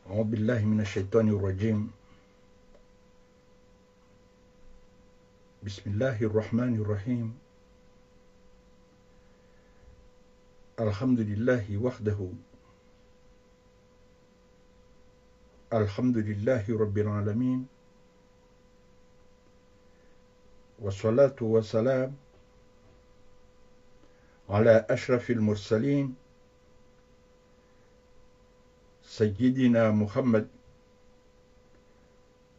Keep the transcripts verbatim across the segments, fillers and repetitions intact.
أعوذ بالله من الشيطان الرجيم. بسم الله الرحمن الرحيم. الحمد لله وحده. الحمد لله رب العالمين. والصلاة والسلام على أشرف المرسلين سيدنا محمد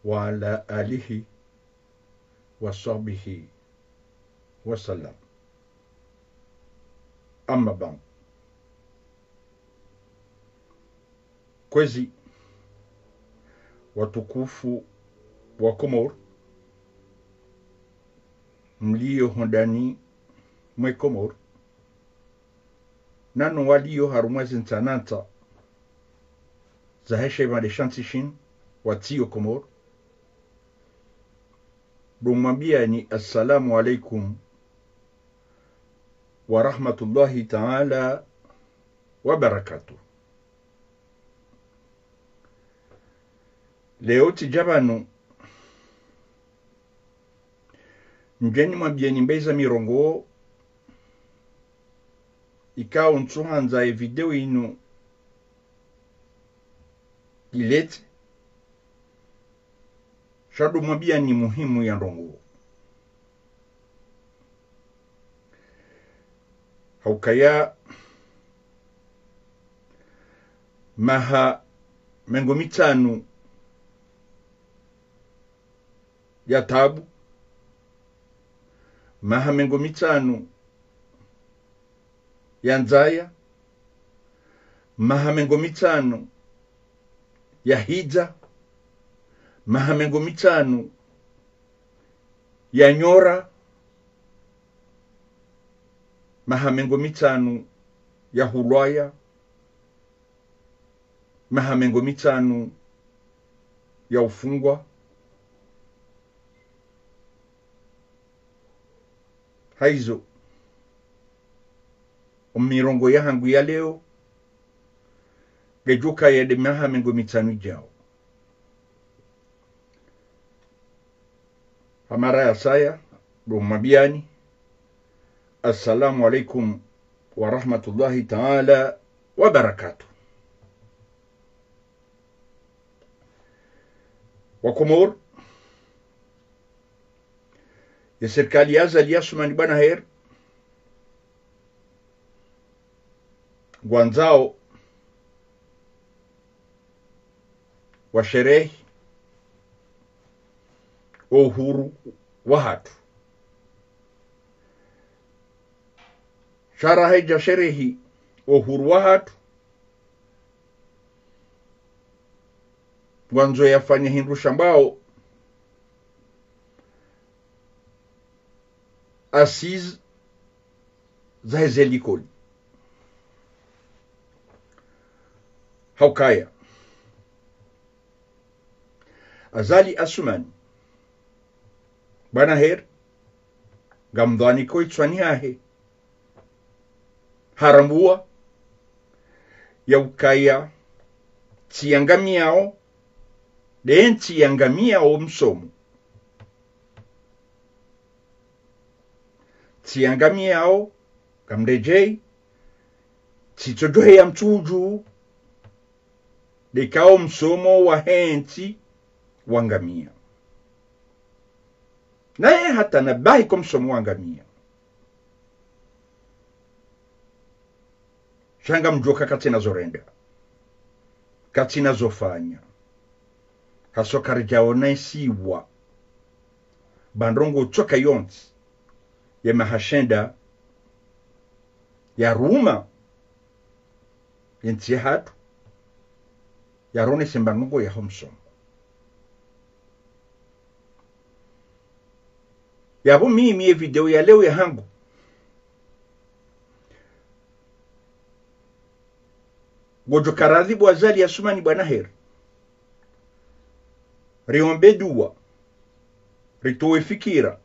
وعلى آله وصحبه وسلم. أما بعد. Kwezi watukufu wa Komori, mlio hondani mwe Komori, nanu walio harumwa ze ntsanantsa za heshe pvandre sha ntsi shinu, watsiyo Komori, ndo mwambiani assalamu alaikum wa rahmatullahi taala wa barakatuh. Leo tsidja pvanu ndjeni mwambieni mbeza mirongoo ikao ntsuhandza ye video inu iletse, sha ndo mwambiani muhimu ya ndrongoo. Haukaya maha mengo mitsanu ya tabu, maha mengo mitsanu ya ndzaya, maha mengo mitsanu ya hidza, maha mengo mitsanu ya nyora, maha mengo mitsanu ya hulwaya, maha mengo mitsanu ya ufungwa. Haizo, omirongoo yahangu ya leo, ngedjo kaya nde maha mengo mitsanu idjao. Ha mara ya saya, ndo mwambiani, assalamu alaikum wa rahmatullahi taala wa barakatuh. Wa Komori, ye serikali ya Azali Assoumani Bwana Heri, ngwandzao washerehi o uhuru wahatru. Sha raha idja sherehi o uhuru wahatru, ngwandzo yafanye hindru shambao assises za heze likoli. Haukaya Azali Assoumani Bwana Heri, ngamdhwaniko itswani hahe, harambua ya ukaya ntsi yangamiyao, nde ntsi yangamiyao msomo. Ntsi yangamiyao, ngamredjei, ntsi tsodjoheya mtsudju, nde ikao msomo wahe ntsi wangamiya. Naye hatanabahi ko msomo wangamiya. Sha ngamdjuo ka katsina zo renda, katsina zo fanya. Haswa karidjaona isiwa ba ndrongoo tsoka yontsi ye maha shenda yaruma ye ntsi yahatru, yaronese mba ndrongoo yaho msomo. Yapvo mimi ye video ya leo yahangu, ngodjo karadhi bo Azali Assoumani Bwana Heri, riombe dua, ritowe fikira.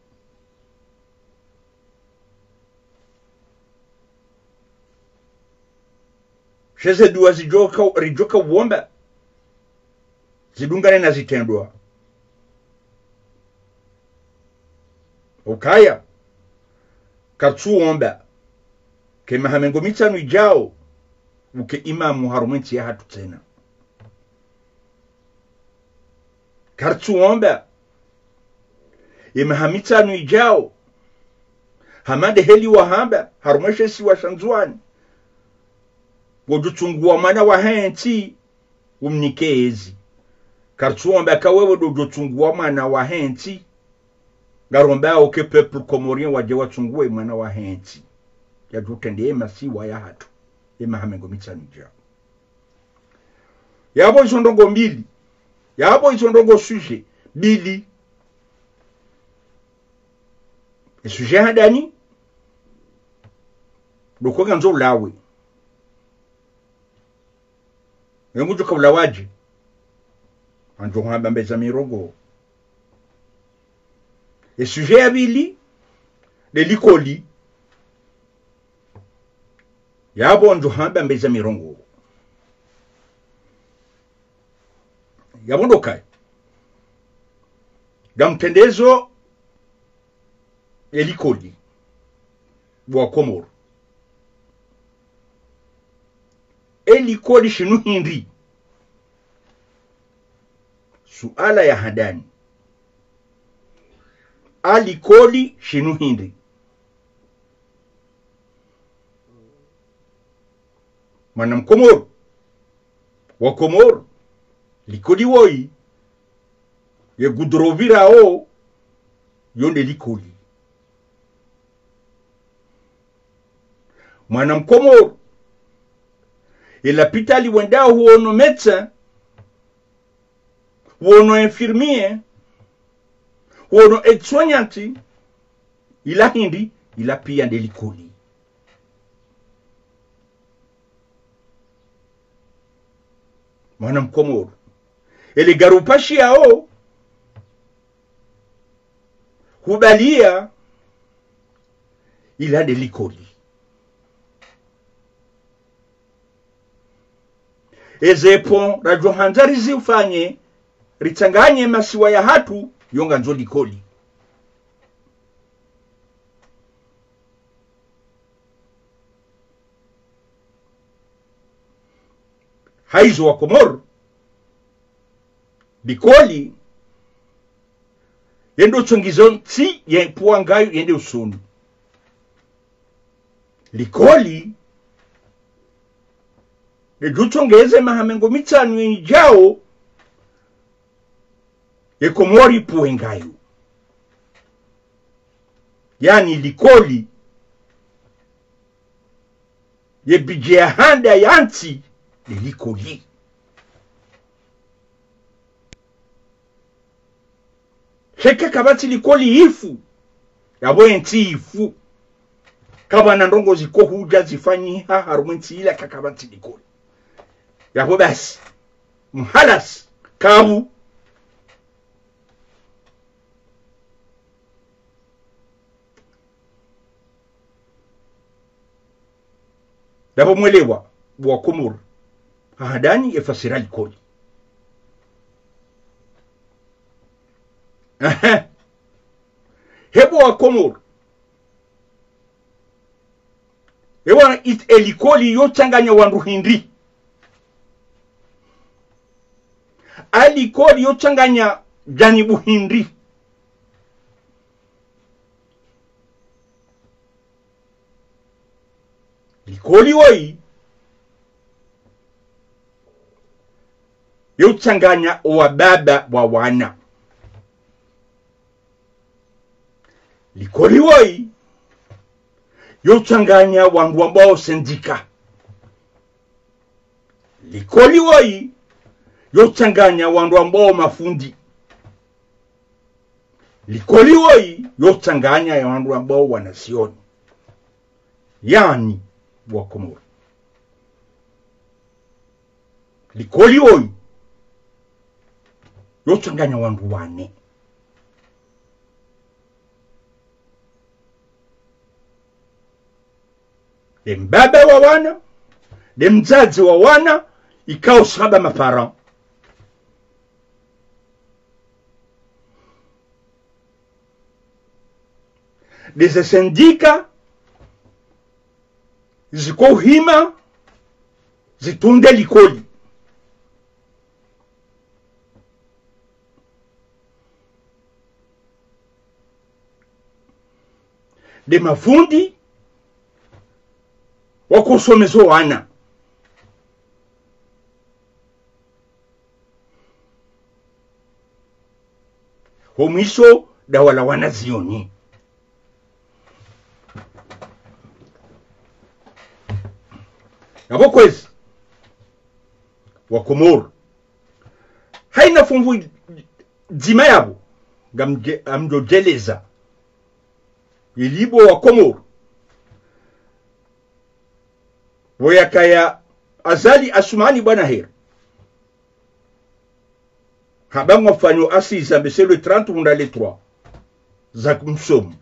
She ze dua zidjoka, ridjoka uomba, zidungane na zitrendwa. Ukaya, karitsuomba, ke maha mengo mitsanu idjao, uke imamu harumwa entsi yahatru tsena. Karitsuomba, ye maha mitsanu idjao, hama nde heli wahamba, harumwa she isiwa sha Ndzuwani, ngodjo tsunguwa mwana wahe ntsi, umnike ezi. Karitsuomba ka wewe ndo udjo tsunguwa mwana wahe ntsi. Ngarombao ke peuple comorien wadje watsunguwe mwana wahe ntsi. Yadjo trende ye masiwa yahatru. Ye maha mengo mitsanu idjao. Yapvo izo ndrongoo mbili. Yapvo izo ndrongoo sujet mbili. E sujet ya handani, ndo uka ngandzo ulawe. Ye ngudjo uka ulawadje? Ngamdjo hamba mbeza mirongoo. E sujet ya pvili, nde likoli. Yapvo ngamdjo hamba mbeza mirongoo. Yapvo ndo ukaya, ngamtrendezo e likoli, bo wa Komoro. E likoli shinu hindri? Suala ya handani. A likoli shinu hindri? Mwana Mkomoro, wa Komoro, likoli woyi, ye gudro pvirao, yo nde likoli. Mwana Mkomoro, ye lapitali wendao huono médecin, huono infirmier, huono aide-soignante, ila hindri? Ila pia nde likoli. Mwana Mkomoro, ele gari upashiyao, hubaliya, ila nde likoli. Eze pont radjo handza rizifanye, ritsanganye masiwa yahatru, yo ngandzo likoli. Hayizo wa Komoro, likoli, ye ndo utsongezo ntsi yipvuwa ngayo yende usoni. Likoli, nde djo utsongeze maha mengo mitsanu yidjao, ye Komori yipvuwe ngayo. Yaani likoli, ye budget ya handa ya ntsi, nde likoli. Heka kapvatsi likoli yifu, yapvo entsi yifu. Kapvana ndrongoo ziko hudja zifanyiha harumwa entsi yila ka kapvatsi likoli. Yapvo basi, mhalas, kapvu. Ndapvo mwelewa, bo wa Komoro, ha handani ye fasiri ya likoli. Ehe. He bo wa Komoro, ewa it-, e likoli yo tsanganya wandru hindri? A likoli yo tsanganya janibu hindri? Likoli woyi, yo tsanganya owababa wa wana. Likoli woyi, yo tsanganya wandru wambwao syndicat. Likoli woyi, yo tsanganya wandru wambwao mafundi. Likoli woyi, yo tsanganya ya wandru wambwao wanasioni. Yaani, bo wa Komoro, likoli woyi, yo tsanganya wandru wane. Nde mbaba wa wana, nde mdzadze wa wana, ikao saba ma parents. Ndeze sendika ziko hima zitunde likoli. Nde mafundi wakosomesa wana. Ho mwiso nda wala wanazioni. Yapvo kwezi, Wakomoro, haina fumvu dzima yapvo, ngamdje-, ngamdjodjeleza. Ilipvo Wakomoro, pvo yakaya Azali Assoumani bwana heri. Hamba ngwafanyo assises, mbe c'est le trente hunda le trois za msomo.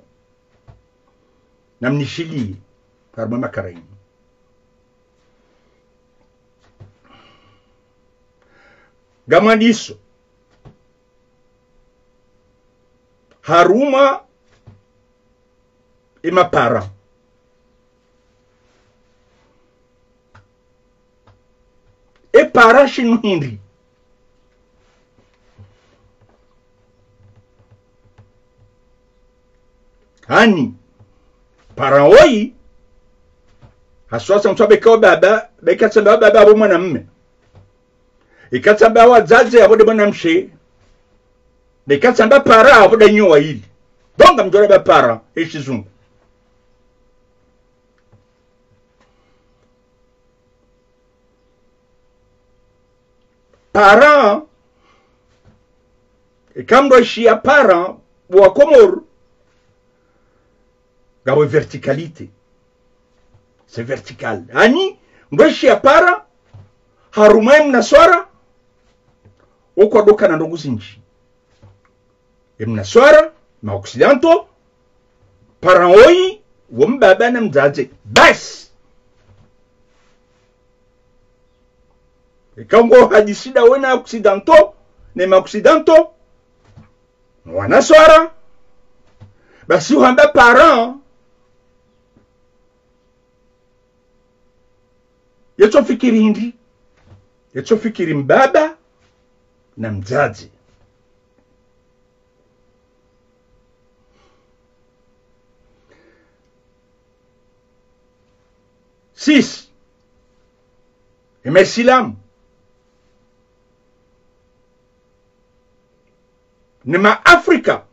Namnishiliye harumwa makaraini. Ngamwandiso harumwa emaparents. Eparents shinu hindri? Hani, parent woyi, haswasa mtsu abeka wa baba, beka tsamba wa baba apvo mwanamme. Eka tsamba wadzadze apvo nde mwanamshe. Neka tsamba parent apvo nde nyo wayili. Donc ngamdjo ramba parent, he shizungu. Parent, eka mdru ashiya parent, pvo Wakomoro, ngapvo verticalité. C'est vertical. Ani, mdru ashiya parent, harumwa emnaswara, wo kwadokana ndrongoo zindji. Emnaswara, ma occidentaux, parent woyi, wo mbaba na mdzadze. Basi. Eka ngo hadisi nda wena occidentaux, ne ma occidentaux, wanaswara, basi uhamba parent, yetso fikiri hindri? Yetso fikiri mbaba na mdzadze. Sisi, ema Isilamu, ne ma Afrika,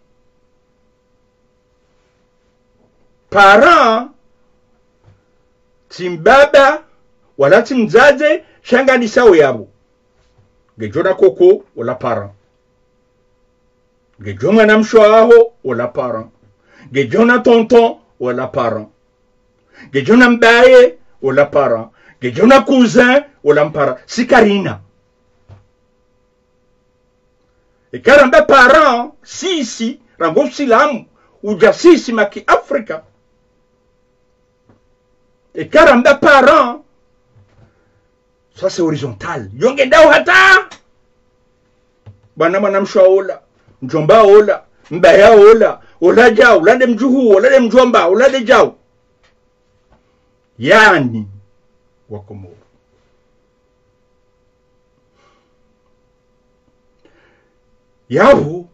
parent, tsi mbaba, wala tsi mdzadze, sha ngandisa wo yapvo. Ngedjo na koko, ola parent. Ngedjo mwanamshe waho, ola parent. Ngedjo na tonton, ola parent. Ngedjo na mbaye, ola parent. Ngedjo na cousin, ola parent. Si karina. Eka ramba parent, sisi, rangu Usilamu, udja sisi ma ki Afrika. Eka ramba parent, ça c'est horizontal. Yo ngendao hata. Bwana mwanamshe ola, mdjomba ola, mbaya ola, ola djau, ola nde mdjuhu, ola nde mdjomba, ola nde djau. Yaani, Wakomoro. Yapvo,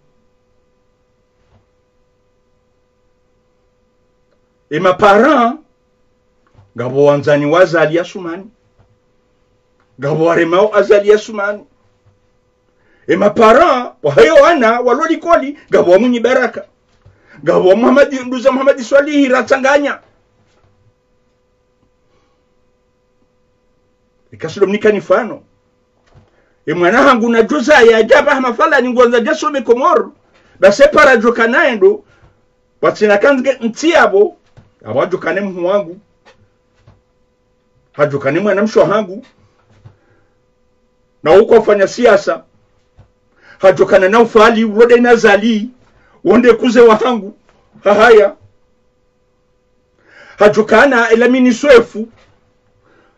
ema parent, ngapvo wandzani wa Azali Assoumani. Ngapvo waremao Azali Assoumani. Ema parent, wahayo wana, walo likoli, ngapvo wa Mwinyi Baraka. Ngapvo wa Muhammad, nduza Muhammad Swalihi, ratsanganya. Eka tsi ndo mnika ni mfano. E mwana hangu nadjo zaya, yadja pvahanu fulani ngwandzo yadje yasome Komoro. Basi e parent yadjo kana endo, pvatsina kandzi ntsi yapvo, apvo hadjo kana e mhu wangu. Hadjo kana e mwanamshe wahangu. Na uko wafanya siasa. Hadjo kana Naufali, ulo nde na Azali. Wo nde cousin wahangu. Hahaya. Hadjo kana e Lamine Souef.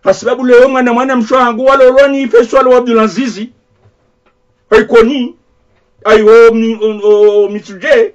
Hasibabu leo mwana, mwanamshe wahangu walolwa ni Faisal wa Abdulaziz. Haikoni. Ayo mi-, o, o, Mitsudje.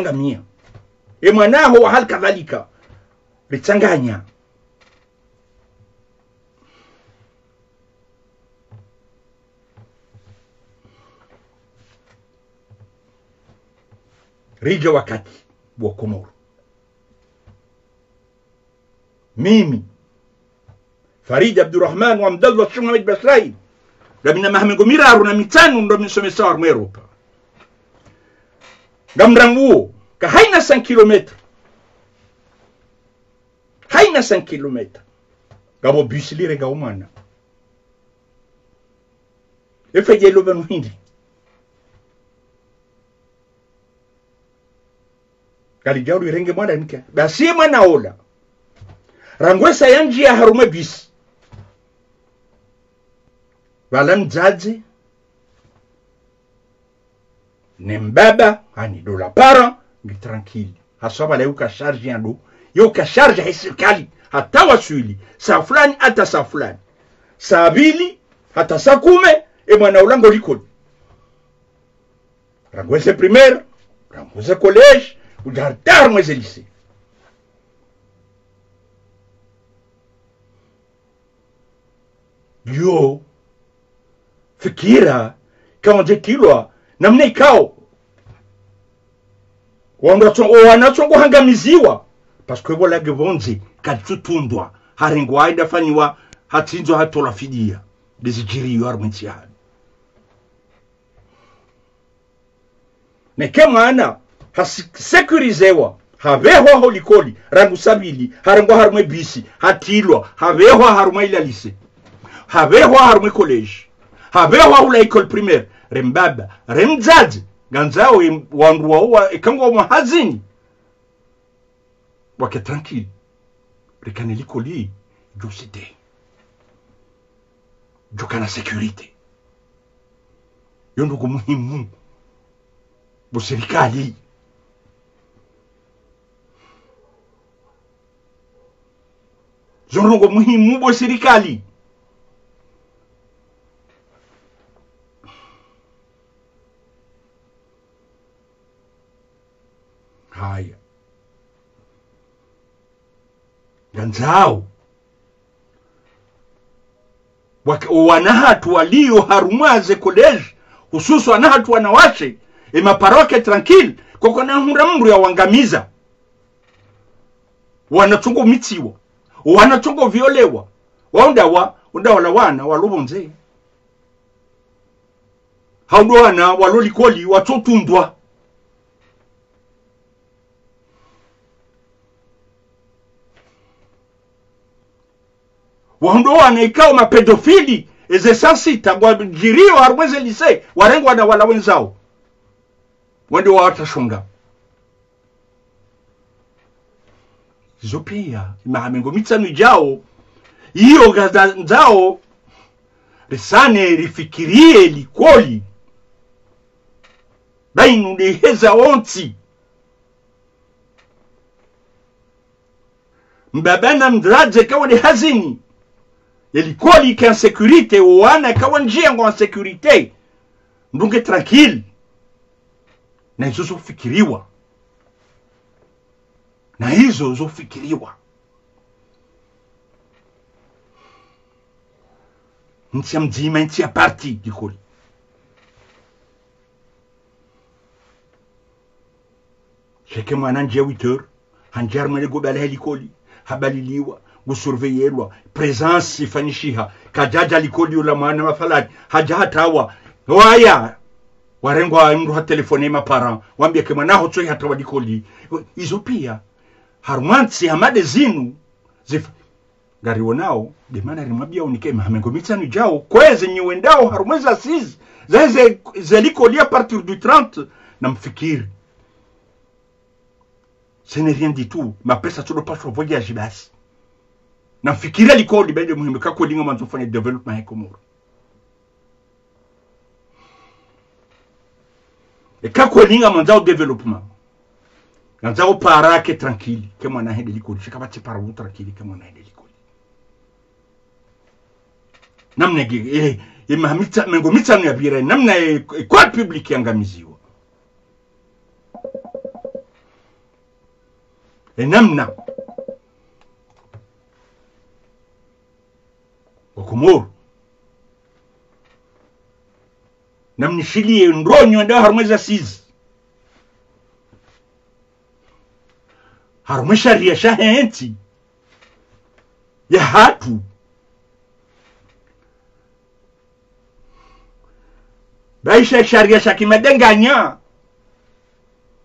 ngamia. E mwana haho wa hali kadhalika. Ritsanganya. Ridja wakati wa Komoro. Mimi, Farid Abdurrahman wa Abdallah Sheikh Mohamed Basrai, ngamina maha mengo miraru na mitsanu ndo mnisomesa harumwa Europa. Ngamranguo, ka haina cinq kilomètres. Haina cinq kilomètres. Ngapvo bisi lirenga o mwana. Efe djelo pvanu hindri. Kalidjaulu irenge mwana nika. Basi mwana ola. Rangu esa yandjiya harumwa bisi. Pvala mdzadze. Ne mbaba, ani ndo la parent, ngi tranquille. Haswa pvala yuka charge ya ndo. Yuka charge ya sirikali. Hata waswili. Saa fulani, hata saa fulani. Saa mbili, hata saa kume, e mwana ola ngo likoli. Rangu eze primaire, rangu eze collège, udja hata harumwa eze lycée. Yo, fikira, kawandze tilwa, namna ikao. Wandru watso-, o wana watsongo hangamiziwa. Parce que pvo lage pvondze, kalitsutundwa, harengwa haida fanyiwa, hatsindzwa hatolwa fidiya. Ndezi djiriyo harumwa entsi yanu. Neke mwana, ha si-, sécurisewa, hapvehwa ho likoli, rangu saa mbili, harengwa harumwa bisi, hatilwa, hapvehwa harumwa ila lycée, hapvehwa harumwa collège, hapvehwa hula école primaire, re mbaba, re mdzadze, ngandzao e wandru wao wa, eka ngwao mwa hazini. Wake tranquille. Rikane likoli, djo site. Djo kana sécurité. Yo ndrongo muhimu. Bo sirikali. Zo ndrongo muhimu bo sirikali. Haya. Ngandzao. Waka-, owana hatru walio harumwa ze collège, hususwa wana hatru wanawashe, e maparents wake tranquille, koko na hundra mndru ya wangamiza. Wana tsi ngo mitsiwa, wana tsi ngo violewa, wahundra wa, hundra wala wana walo pvondze. Hau ndo wana walo likoli watso tundwa. Wahundra wana ikao ma pédophiles, eze saa sita ngwadjirio harumwa ze lycée, warengwa na wala wenzao. Wende wawatsa shonga. Izo pia, e maha mengo mitsanu idjao, iyo ngarandzao risane rifikirie likoli. Bainu ndeheza wontsi. Mbaba na mdzadze kawo nde hazini. Ye likoli ike en sécurité, owana kawo ndjiya ngwa en sécurité. Mndru nge tranquille. Na izo zofikiriwa. Na izo zofikiriwa. Ntsi ya mdzima, ntsi ya parti likoli. Sheke mwana ndje huit heures, handje harumwa le goba lahe likoli, habaliliwa, ngusurveillelwa, présence ifanyishiha, kadjadja likoli ola mwana mafalani, hadja hatrawa, waya, warengwa mndru ha téléphoner ma parents, wambia ke mwana hotso hatrawa likoli. Izo pia, harumwa ntsi hama nde zinu, zif-, ngarionao, nde mana rimwambia unike maha mengo mitsanu idjao, kwezi nyi wendao harumwa ze assises, ze, ze, ze likoli à partir du trente, na mfikiri. Ce n'est rien du tout, mapesa tsi ndo paswa voyage basi. Na mfikiri likoli, bende muhimu, ka kweli ngamwandzo fanya développement ya Komoro. Eka kweli ngamwandzao développement, ngandzao parent ake tranquille, ke mwana hende likoli, sheka pvatsi parent tranquille, ke mwana hende likoli. Namna ge, eh, eh, maha mitsa-, mengo mitsanu yapvira, namna, eh, école publique yangamiziwa. E namna Wakomoro, namna ishiliye ndrongo nda harumwa ze assises, harumwa sharia shahe ntsi yahatru. Baisha sharia sha kimadanganya.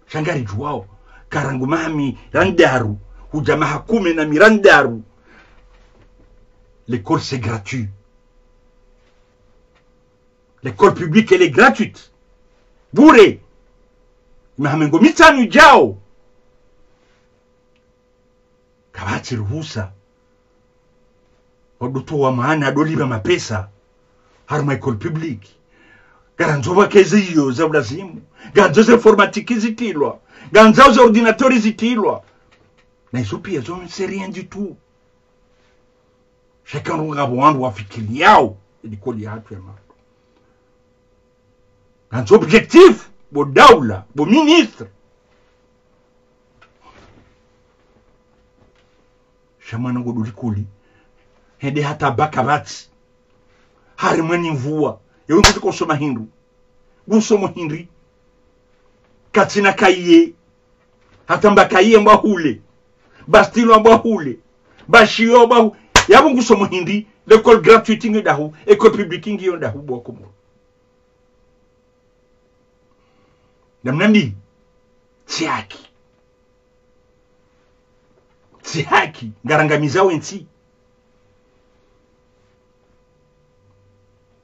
Sha ngaridjuwao, ka rangu maha mirandraru, hudja maha kume na mirandraru. L'école, c'est gratuit. L'école publique, elle est gratuite. Bure. Maha mengo mitsanu idjao. Kapvatsi ruhusa. Wadotowa mwana adolipva mapesa harumwa école publique. Ngarandzo pvwake ze iyo za ulazimu. Ngandzo ze informatique zitilwa. Ngandzo ze ordinateur zitilwa. Na izo pia zo c'est rien du tout. Sheka ndo ngapvo wandru wafikiriyao e likoli yahatru ya Maore. Ngandzo objectif, bo daula, bo ministre. Sha mwana ngodo likoli, hende hata bac kapvatsi. Harumwa ni mvua, yewe ngutso husoma hindru. Ngusomo hindri. Katsina kaye. Hata mba kaye mbwa hule. Ba stylo mbwa hule. Ba shiyo mbwa hu-, yapvo ngusomo hindri. L'école gratuite ngiyo ndahu, école publique ngiyo ndahu bo Wakomoro. Namna mbi, tsi haki. Tsi haki, ngarangamizao entsi.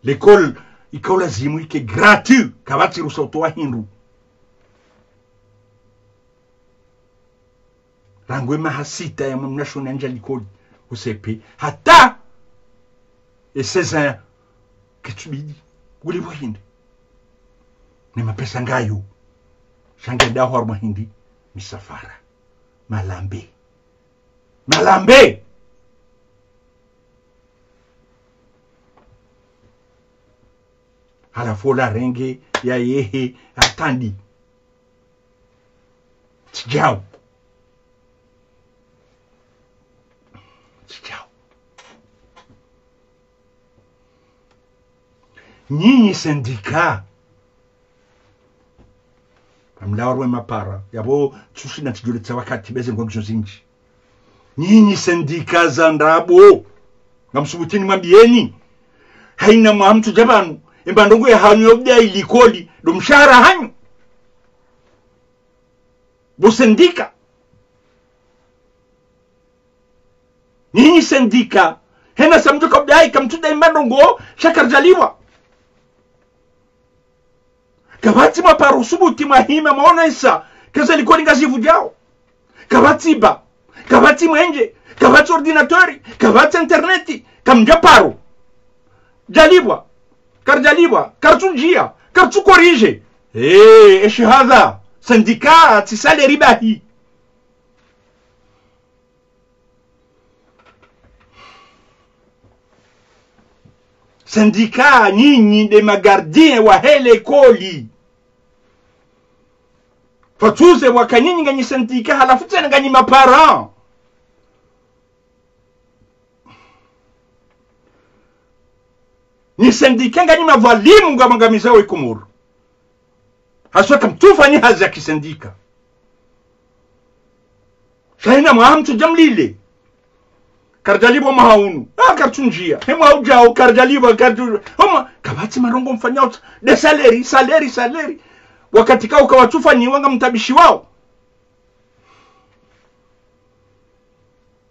L'école, ika ulazimu ike gratuit, kapvatsi ruhusa utowa hindru. Rangu e maha sita ya mwana shona ndja likoli, o C P, hata e seize ans, ketsubidi ulipvwa hindri. Ne mapesa ngayo. Sha nge ndaho harumwa hindri, misafara. Malambe. Malambe. Halafu ola renge ya yehe atandi. Tsidjao. Tsidjao. Nyinyi sendika. Amlawa rwe mapara. Yapvo tsushi na tsidjule tsa wakati, beze ngwandzo zindji. Nyinyi sendika za ndrabo. Ngamsubutu nimwambiyeni. Hayina mwaha mtsudja pvanu. Emba ndrongoo ya hanyu ya udayi likoli. Ndo mshahara hanyu. Bo sendika. Nyinyi sendika. Hena sa mdjo ka udayi, kamtsudayi mba ndrongoo, sha karidjalipvwa. Kapvatsi mapara usubutu mwahima mwaonesa, eka ze likoli ngazivudjao. Kapvatsi ba. Kapvatsi mwenje. Kapvatsi ordinateur. Kapvatsi internet. Kamdja paro. Djalipvwa. Karidjalipvwa. Karitsundjia. Karitsu corrige. Eh, eshi hadha. Sendika, tsi salaire bahi. Sendika, nyinyi nde magardien wahe likoli. Fatsuze waka nyinyi nganyi sendika, halafu tsena nganyi mapara. Nyi sendika nganyi madhwalimu ngamwangamizao ye Komoro. Haswa kamtsufanyi hazi ya kisendika. Sha hayina mwaha mtsudja mlile. Karidjalipvwa mwaha unu. Ah, karitsu ndjia. He mwaha udjao, karidjalipvwa, karitsu-, homa, kapvatsi marongoo mfanyao tsa. Nde salaire, salaire, salaire. Wakati kawo kawatsufanyiwa ngamtabishiwao.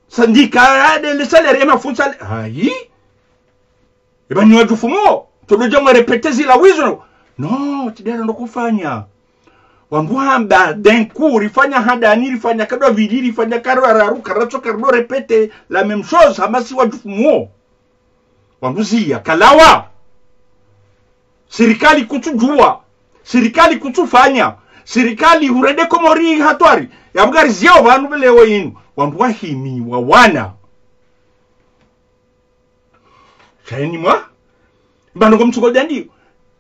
Sendika, ah, nde le salaire, ema fundi salaire. Ayi. Eba nyi wadjufumuo, tolodja mwa répéter zila wizo. Non, tsi ndela ndo kofanya. Wandru hamba, d'un coup, rifanya handani, rifanya nkado mbili, rifanya nkado ndraru, karatso, kardo répéter la même chose, hama si wadjufumuo. Wandru ziya, kalawa. Sirikali kutsudjua. Sirikali kutsufanya. Sirikali hurende Komori hatwari. Yapvo ngariziyao pvanu pvelewo inu. Wandru wahimi, wawana. Sha hayina mwaha. Mba ndrongoo mtsuko djandi.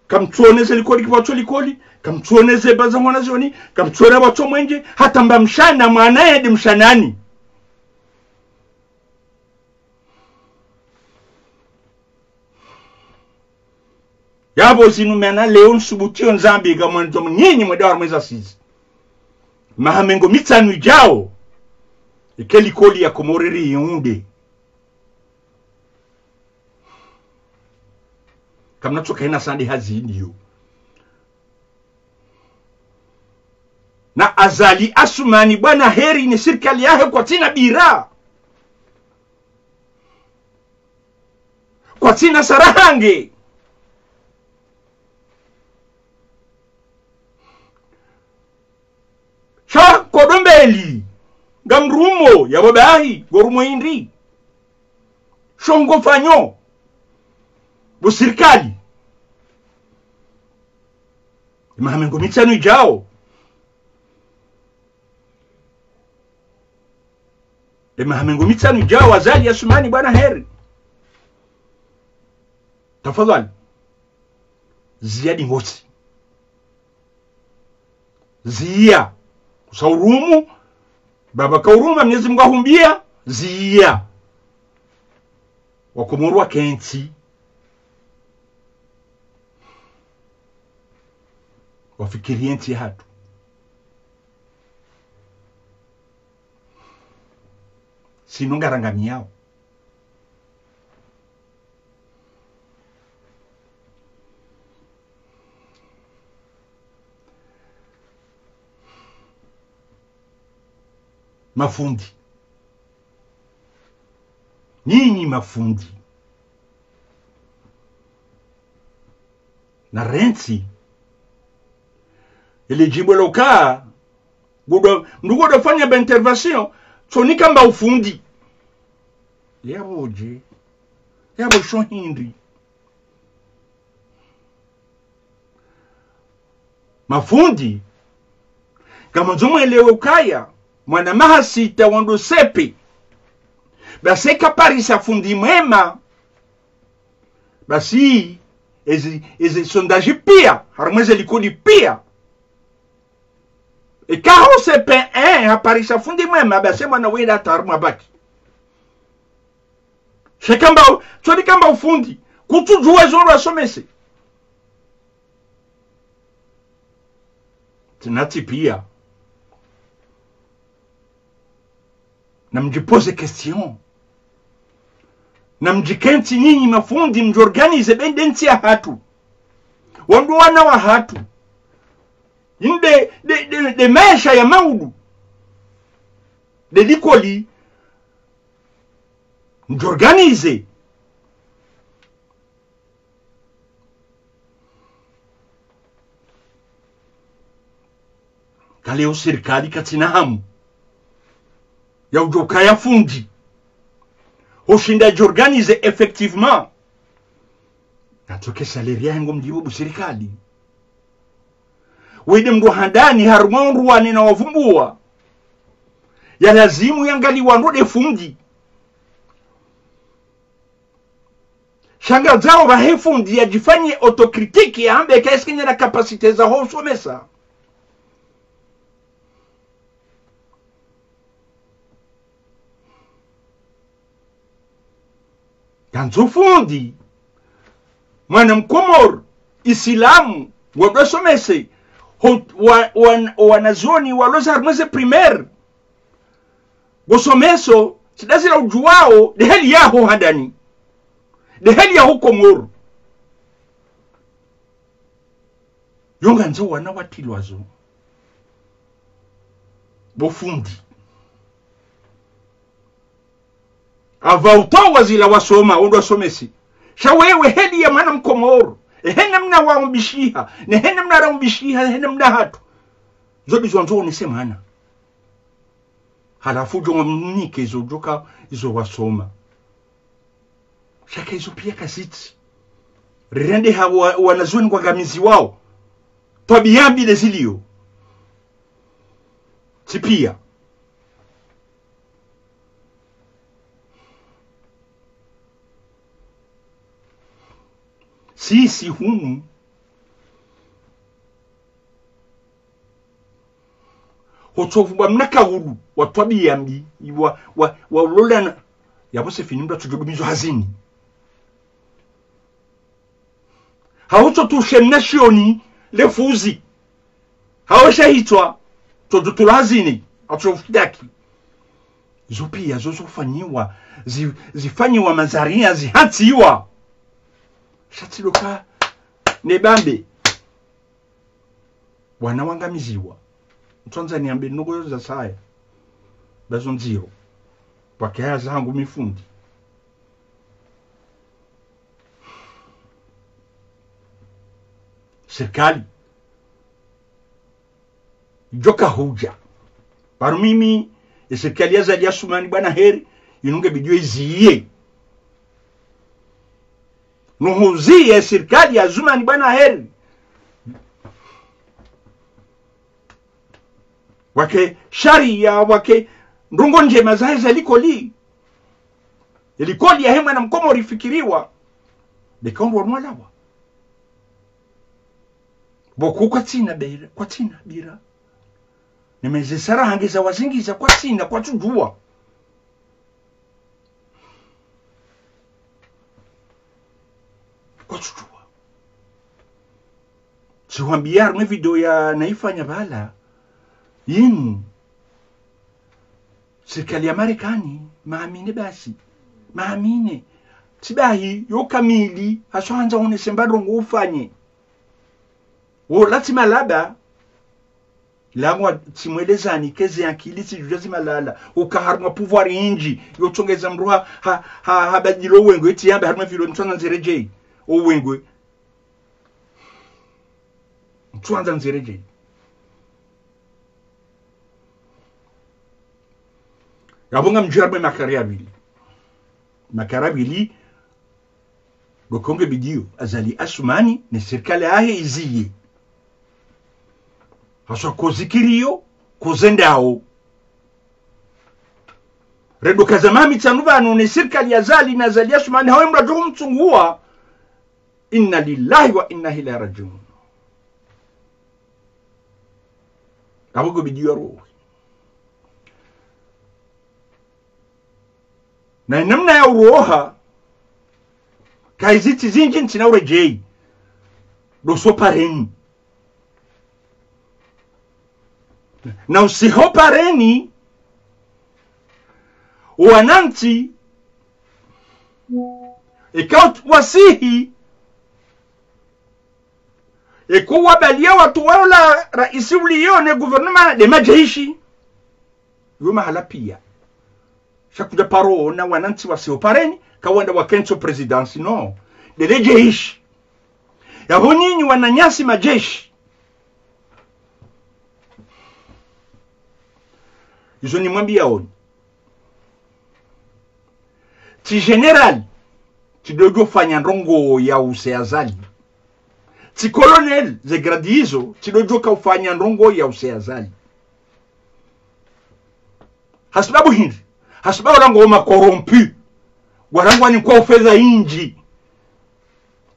Kamtsuone ze likoli kipvatso likoli. Kamtsuone ze baza mwana zioni. Kamtsuone pvatso mwenje. Hata mba mshana mwana yende mshanani. Yapvo zinu mena leo nsubutiyo nzambi ngamwandzo nyinyi mwende harumwa ze assises. Maha mengo mitsanu idjao. Eka likoli ya Komori riyiunde. Kamnatsoka hayina sa nde hazi ndiyo. Na Azali Assoumani bwana heri ne sirikali yahe kwatsina bira. Kwatsina sarahange. Sha nkodo mbeli. Ngamrumo, yapvo bahi, ngorumo hindri. Sho ngofanyo. Bo sirikali. Emaha mengo mitsanu idjao. Emaha mengo mitsanu idjao, Azali Assoumani bwana heri. Tafadhali. Ziya ndingosi. Ziya. Kusa urumu. Baba kaurumu, Mwenyezi Mungu ahumbia. Ziya. Wakomoro wakentsi. Wafikiri yentsi yahatru. Sinu ngarangamiyao. Mafundi. Nyinyi mafundi. Narentsi. Ele djimbo loka. Ngodo, mndru ngodo fanya ba intervention. Tsonika mba ufundi. Yapvo dje. Yapvo sho hindri. Mafundi, ngamwandzo mwelewe ukaya, mwana maha sita wandru sepe. Basi eka parisa fundi mwema. Basi, ezi, ezi sondage pia, harumwa eze likoli pia. Eka ho C P un, haparisa fundi mwema, basi mwana wenda hata harumwa bac. Sha eka mba u-, tsonika mba ufundi. Kutsudjuwa ezo wandru wasomese. Tsi na tsi pia. Namdjipoze question. Namdjikentsi nyinyi mafundi mdjo-organize be nde ntsi yahatru. Wandru wana wahatru. Inde, nde, nde, nde maesha ya maudu. Nde likoli. Mdjo-organize. Kaleo sirikali katsina hamu ya udjo ukaya fundi. Hushinda djo-organize effectivement. Natsoke salaire yahe ngo mdjibu bu sirikali. Wende mndru handani harumwa wandru wane na wavumbuwa. Ya lazimu yangaliwa ndo nde fundi. Sha ngadzao pvahe fundi yadjifanye autocritique, yahambe ka est-ce que nina capacité za hosomesa. Kandzo fundi, mwana Mkomori, Isilamu, ngudjo somese, ho, wa, wa, wanazioni walo za harumwa ze primaire. Ngosomeso, tsi ndazila udjuwao, nde heli yaho handani. Nde heli yaho Komori. Yo ngandzo wana watilwazo bo fundi. Apvaha utowa zila wasoma, wandru wasomese. Sha wewe heli ya mwana Mkomori. Ehe namna waumbishiha. Nehe namna raumbishiha, ehe namna hatru. Zo ndizo wandzo wonese mwana. Halafu udjo mnike izo udjoka izo wasoma. Sha ka izo pia kazitsi. Rirende ha wa, wanazioni ngwangamiziwao. Twabiya mbi nde zilio. Tsi pia. Sisi hunu. Hotsovu bwa mna kaulu, wa twabiya mbi, wa, wa, wa ulolana. Yapvo c'est fini, mndru atsudjo dumizwa hazini. Hau tso tushe mna shioni, le fuzi. Hau sha hitswa, tsodjo tulwa hazini, atsodjo fudaki. Zo pia, zo zo fanyiwa, zi, zifanyiwa mazariya, zihantsiwa. Sha tsi ndo ka, ne bambe. Wana wangamiziwa. Ntswandza niambe ndrongoo za saya. Ba zo ndziro. Pvwake haya zangu mi fundi. Sirikali. Idjoka hudja. Pvanu mimi, e sirikali ya Azali Assoumani bwana heri, inu nge bidi yo iziye. Nuhuziye sirikali ya Azumani bwana heri. Wake sharia, wake ndrongoo ndjema zahe za likoli. Likoli yahe mwana Mkomori ifikiriwa. Ndeka undru wa mwalawa. Pvoko kwatsina bira, kwatsina bira. Nemeze sara hange za wazingiza kwatsina, kwatsudjuwa. Kwatsudjuwa. Tsi hwambiya harumwa video ya naifanya pvala. Yinu. Sirikali ya Marekani, maamine basi. Maamine. Tsi bahi, yo kamili, haswa handza wonese mba ndrongoo ufanye. Wola tsi malaba, langu wa tsimwelezani, keze akili tsidjudja zimalala. Uka harumwa pouvoir indji, yo tsongeza mndru ha, ha, ha, ha badilo wengwe, eti yamba harumwa video ntswana nziredjeyi. O wengwe. Ntswandza nziredjeyi. Yapvo ngamdjuwa harumwa makari ya pvili. Makari ya pvili, ndo konge bidi yo, Azali Assoumani, ne sirikali yahe iziye. Haswa kozi kiriyo, kozi ndao. Redo kaza maha mitsanu pvanu, ne sirikali ya Azali na Azali Assoumani, hawe mndru adjo mtsunguwa, إنا لله وإنا إليه راجعون. Apvo ngo bidi yo arohe. Na inamna ya uroha, kaizitsi zindji ntsina uredjeyi. Ndo sopareni. Na usihi ho pareni, wanantsi, eka wasihi, eka wabaliya watowe ola raisi uliyo ne gouvernement nde madjeshi. Yo mahala piya. Sha kudja paro ona wanantsi wasihi ho pareni, kawandza wakentsi ho présidence, non. Nde le djeshi. Yapvo nyinyi wananyasi madjeshi. Izo nimwambiyaoni. Tsi général, tsi ndo djo fanya ndrongoo ya use Azali. Tsi colonel, ze grade izo, tsi ndo djo ka ufanya ndrongoo ya use Azali. Hasibabu hindri? Hasibabu ola ngwao ma corrompus. Ngwarangwa ni kwa ufedha indji.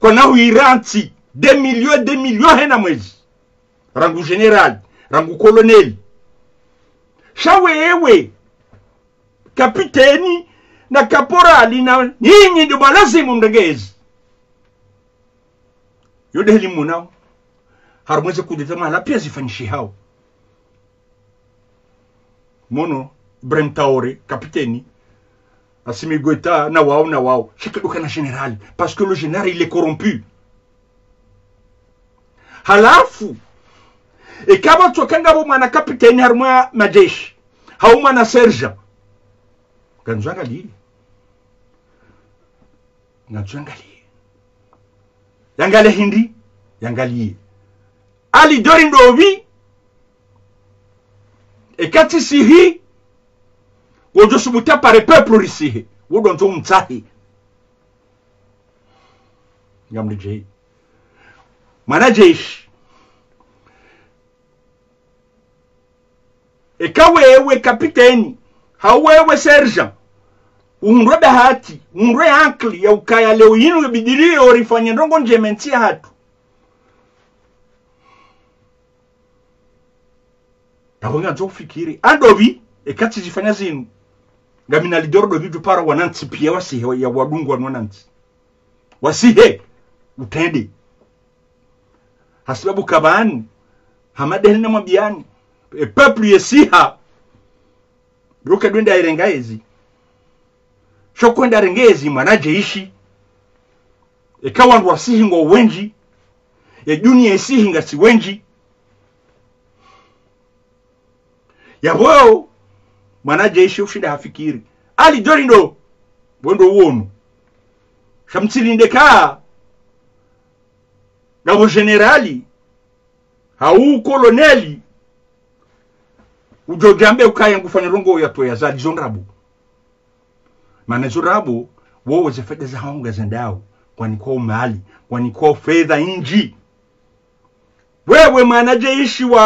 Kwana huirantsi, des millions, des millions hena mwezi. Rangu général, rangu colonel. Sha wewe, kapiteni, na kaporali, na nyinyi ndo malazimu mrenge ezi. Yo nde heli mwonao. Harumwa eze kudeta mahala piya zifanyishihao. Mwono, Ibrahim Traoré, kapiteni, Assimi Goïta, na wao, na wao. Sha kado kana général. Parce que le général, il est corrompu. Halafu, eka pvatsoka ngapvo mwana kapiteni harumwa madjeshi, hau mwana sergent, ngandzo yangaliye. Ngandzo yangaliye. Yangaliye hindri? Yangaliye. Ali Dori ndopvi, eka tsisihi, wodjo subutu pare peuple risihe. Wo ndo ndzo umtsahe. Ngamdjeyi. Mwana djeshi. Eka wewe kapiteni, hau wewe sergent, uhundre bahati, uhundre ankili ya ukaya leo yinu yibidi liyo rifanye ndrongoo ndjema entsi yahatru. Yapvo ngandzo ufikiri. Andopvi, eka tsizifanya zinu, ngamina lidoro ndopvi djo paro wanantsi piya wasihe, ya wadungwa ni wanantsi. Wasihe, utrende. Hasibabu kapvanu, hama nde heli namwambiyani, e peuple yesiha, ndo kado wenda yirenga ezi. Sho kwenda renge ezi mwana djeshi. Eka wandru wasihi ngwao wendji, ye duniya yisihi ngasi wendji. Yapvo, mwana djeshi ushinda hafikiri. Ali Dori ndo, wendo uwonu. Sha mtsilinde ka, ngapvo général, hau colonel, udjo djambe ukaya ngufanya ndrongoo ya towe Azali, zo ndrabo. Mana zo ndrabo, wowo ze fedha zahao ngazendao, ngwanikwao mali, ngwanikwao fedha indji. Wewe mwana djeshi wa,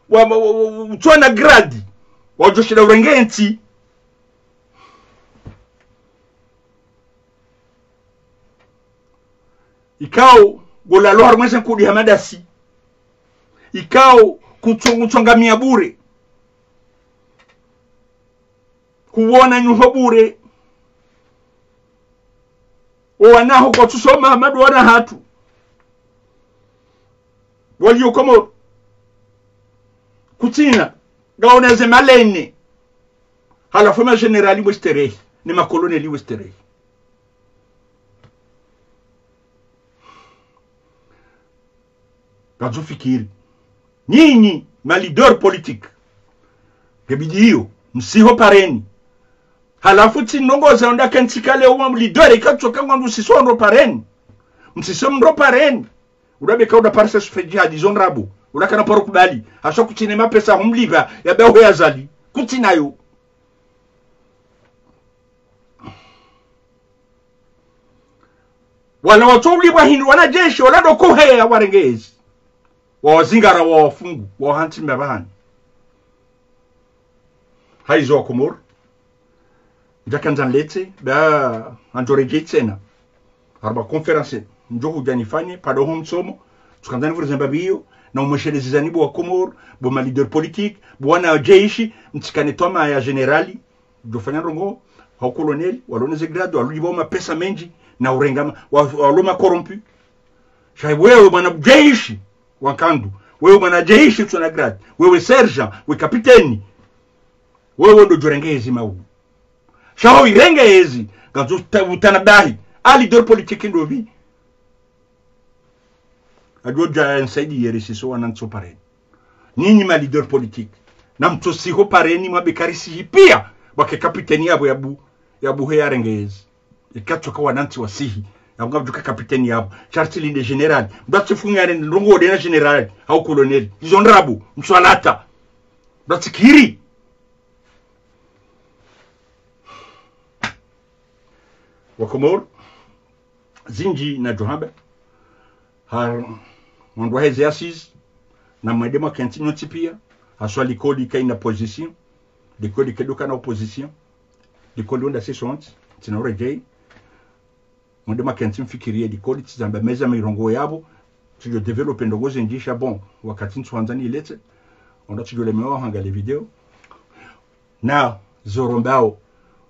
wa, wa, wa, wa, utsona grade, wadjo shinda urenge entsi. Ikao, ngolalo harumwa eze nkudi hama ndasi. Ikao, kutso-, kutsongamiya bure. Kuwona nyuho bure. Owanaho kwatsusoma hama ndo wana hatru. Waliyo Komoro. Kutsina, ngawona ze malene. Halafu ma général westerehi, ne ma colonel westerehi. Ngandzo fikiri. Nyinyi, ma leader politique, ngebidi iyo, msihi ho pareni. Halafu tsi ndrongoo za onda kentsi kale uwa leader, ikatsoka ngwandzo usihi wandru ho pareni. Msihi mndru ho pareni. Ula beka ula parisa sufe jihadi zo ndrabo. Ula kana paro kubali. Haswa kutsina mapesa humlipva, ya baho ya Azali. Kutsinayo. Wala watso ulipvwa hindru wana jeshi, wala ndo koheya warenge ezi. Wawazingara, wawafungu, wawahantsi mbapvani. Hayizo wa Komoro. Ndjakandza nletse, ba, ngamdjo redjeyi tsena. Harumwa conférence, ndjo hudja nifanye, pvado ho mtsomo, tsukandza nivurize mbapvi iyo, na umwesheleze zani bo wa Komoro, bo ma leader politique, bo wana jeshi, mtsikane twamaya général, djofanya ndrongoo, hau colonel, walo ne ze grade, walo ulipvwa mapesa mendji, na urenga ma, wa, walo ma corrompu. Sha wewe mwana jeshi, wa nkandu, Wewe mwana jeshi utsona grade, wewe sergent, we kapiteni. Wewe ndo djorenge ezi mau. Sha ho irenge ezi, ngazo uta-, utanabahi. A leader politique ndopvi? Adjo dja nsaidiye risiso wanantsi ho pareni. Nyinyi ma leader politique, namtsosihi ho pareni mwambe karisihi piya, pvwake kapiteni yapvo yabu-, yabuhe yarenge ezi. Ikatsoka wanantsi wasihi, yapvo ngapvdjuka kapiteni yapvo. Sha ritsilinde général. Mdru atsifunge yarende ndrongoo nde na général, hau colonel. Izo ndrabo, mswalata. Mdru atsikiri. Wakomori, zindji nadjo hamba. Har-, mwandru waheze assises, namwende mwakentsi nyontsi piya, haswa likoli kayina position, likoli kayidjoka na opposition, likoli wenda sisi wontsi, tsina uredjeyi, mwende mwakentsi mfikiriye likoli, tsidjamba meza mirongo yapvo, tsidjo développer ndrongoo zindji sha bon, wakati ntsuhandza niletse, wandru tsidjo lemewa hwangaliya video. Na zo rombao,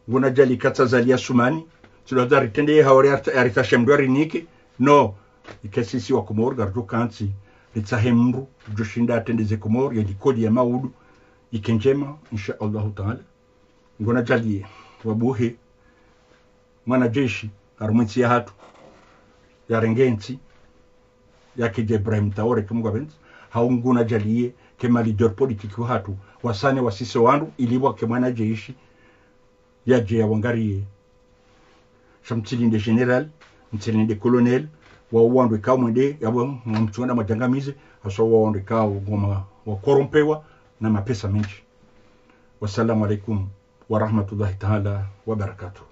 nguna djali katsa zali ya sumani, tsidjo dja ritrende ye haore ya rita-, ya ritashe mdru yarinike, no, ike sisi Wakomori ngaridjo kantsi, ritsahe mdru, djoshinda atrende ze Komori, ye likoli ya maudu, ike ndjema, insha Allahu Taala. Nguna djaliye, wabuhe, mwana jeshi, harumwa entsi yahatru, yarenge entsi, yakidje Ibrahim Traoré ke Mungu apvendze, hau nguna djaliye, ke ma leader politique wahatru, wasane wasise wandru, ili pvwake mwana jeshi, yadje yawangariye. Sha mtsilinde général, mtsilinde colonel, wa wandru ikao mwende, yapvo mtsungana mwadjangamize, haswa wa wandru ikao ngoma wakorompewa na mapesa mendji. Wassalamu alaikum wa rahmatullahi taala wa barakatuh.